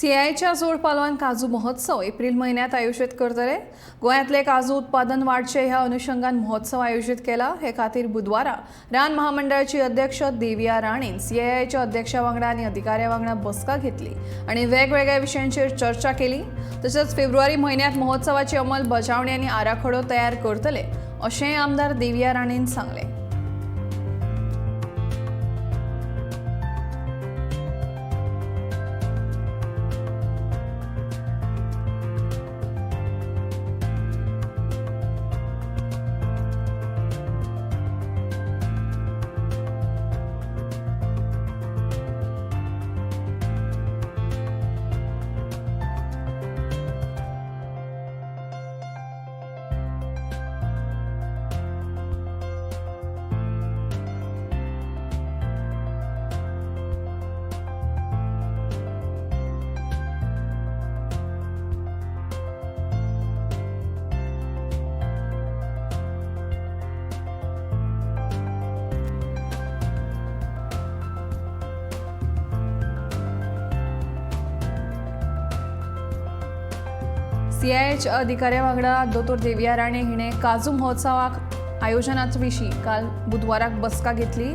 सीआयच्या जोड पालवान काजू महोत्सव एप्रिल म्हयन्यांत आयोजीत करतले. गोंयांतले काजू उत्पादन वाडचे ह्या अनुशंगान महोत्सव आयोजीत केला. हे खातीर बुधवारा रान महामंडळाची अध्यक्ष देविया राणेन सीआयआयच्या अध्यक्षा वांगडा आनी अधिकाऱ्या वांगडा बसका घेतली आनी वेगवेगळ्या विशयांचेर चर्चा केली. तशेंच फेब्रुवारी म्हयन्यांत महोत्सवाची अंमलबजावणी आनी आराखडो तयार करतले अशेंय आमदार देविया राणेन सांगलें. सीआयएच अधिकाऱ्या वांगडा दोतोर देविया राणे हिणे काजू महोत्सवाक आयोजनाच विशीं काल बुधवाराक बसका घेतली.